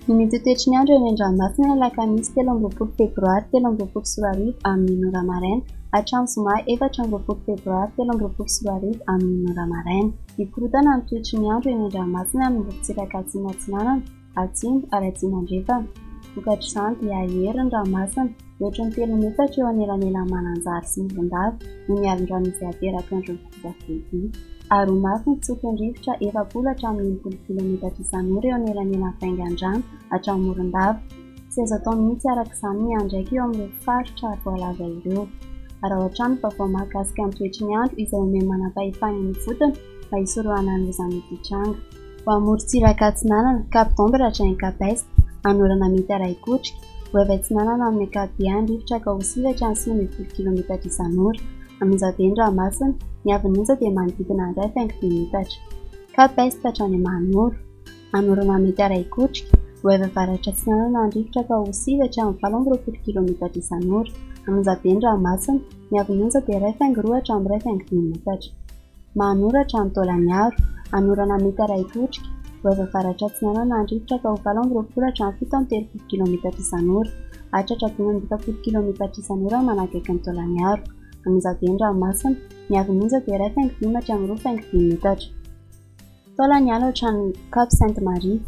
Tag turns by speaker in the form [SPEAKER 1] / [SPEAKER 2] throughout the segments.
[SPEAKER 1] Ny mety ho toetry ny andro eny an-dranomasina ny alakamisy 23 febroary 2023 amin'ny ora maraina hatramin'ny zoma 24 febroary 2023 amin'ny ora maraina. Hikorontana ny toetry ny andro eny an-dranomasina amin'ny morontsiraka atsimo atsinanana, atsimo ary atsimo andrefana. Vokatr'izany dia hahery ny ranomasina, mihoatra ny 3 metatra eo anelanelan'i Mananjary sy Morondava noho ny alon-drano izay ateraky ny rivodoza Freddy. Ary ho mafy ny tsoky ny rivotra 40 hatramin'ny 60 kilometatra isan'ora eo anelanelan'i Vaingandrano hatramin'i Morondava. Tsy azo atao mihitsy araka izany ny hiandraika eo amin'ireo faritra voalaza ireo. Araho hatrany ny vaovao mahakasika ny toetry ny andro izay omen'ny manampahefana eny ifotony mba hisorohana ny loza mety hitranga. Ho amorontsiraka atsinanana, Cap d'Ambre hatrany Cap Est, anorana mety harahi-kotrika, ho avy atsinanana amin'ny ankapobeny rivotra ka ho sivy hatramin'ny 19 kilometatra isan'ora. An'Onjabe ny ranomasina, ny haavon'ny onja dia manodidina ny 1,5 metatra. Cap Est hatrany Mahanoro. Anorana mety harahi-kotrika, ho avy avaratra atsinanana ny rivotra ka ho sivy hatramin'ny 28 kilometatra isan'ora. An'Onjabe ny ranomasina, ny haavon'ny onja dia 1,2 hatramin'ny 1,5 metatra. Mahanoro hatrany Taolagnaro, anorana mety harahi-kotrika, ho avy avaratra atsinanana ny rivotra ka ho 28 hatramin'ny 37 kilometatra isan'ora. Hahatratra 45 kilometatra isan'ora manakaiky ny Taolagnaro. An'Onjabe ny ranomasina, ny haavon'ny onja dia 1,5 hatramin'ny 2,5 metatra. Taolagnaro hatrany Cap Sainte Marie.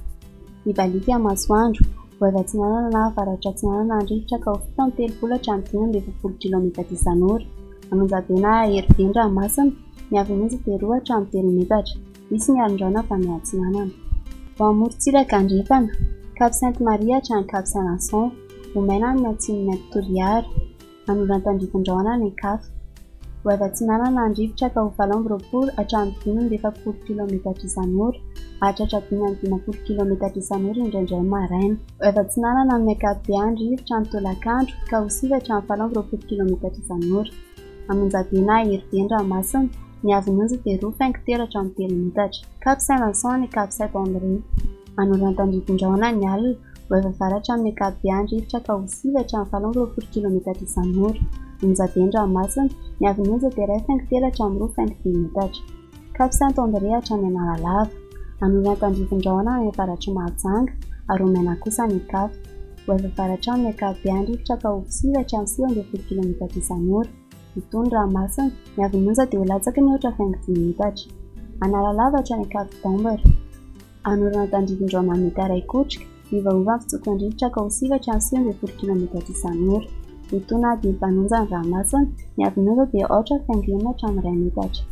[SPEAKER 1] Hibaliaka masoandro, ho avy atsinanana na avaratra atsinanana ny rivotra ka ho 37 hatramin'ny 45 kilometatra isan'ora. An'Onjabe na Heribe ny ranomasina, ny haavon'ny onja dia 2 hatramin'ny 3 metatra. Hisy ny alon-drano avy any atsinanana. Ho amorontsiraka andrefana, Cap Sainte Marie hatrany Cap Saint Vincent. Ho maina ny atsimon'i Toliara. Anoran-tandrifin-drahona any an-kafa. Ho avy atsinanana ny rivotra ka ho 28 hatramin'ny 45 kilometatra isan'ora, hahatratra 55 kilometatra isan'ora indraindray maraina. Ho avy atsinanana amin'ny ankapobeny ny rivotra ny tolakandro ka ho 9 hatramin'ny 28 kilometatra isan'ora. An'Onjabe na Heribe ny ranomasina, ny haavon'ny onja dia 2,3 hatramin'ny 3 metatra. Cap Saint Vincent any Cap Saint André. Anoran-tandrifin-drahona ny alina, ho avy avaratra amin'ny ankapobeny ny rivotra ka ho 9 hatramin'ny 28 kilometatra isan'ora. Onjabe ny ranomasina, ny haavon'ny onja dia 1,3 hatramin'ny 2,5 metatra. Cap Saint André hatrany Analalava. Anoran-tandrifin-drahona any avaratr'i Mahajanga ary ho maina kosa any an-kafa. Ho avy avaratra amin'ny ankapobeny ny rivotra ka ho 9 hatramin'ny 19 kilometatra isan'ora. Itony ranomasina, ny haavon'ny onja dia ho latsaky ny 4,5 metatra. Analalava hatrany Cap d'Ambre. Anorana tandrifin-drahona mety harahi-kotrika, miovaova ny fitsokan-drivotra ka ho 9 hatramin'ny 19 kilometatra isan'ora. Itony ady mpanonja ny ranomasina, ny haavon'ny onja dia 4,6 hatramin'ny 1 metatra.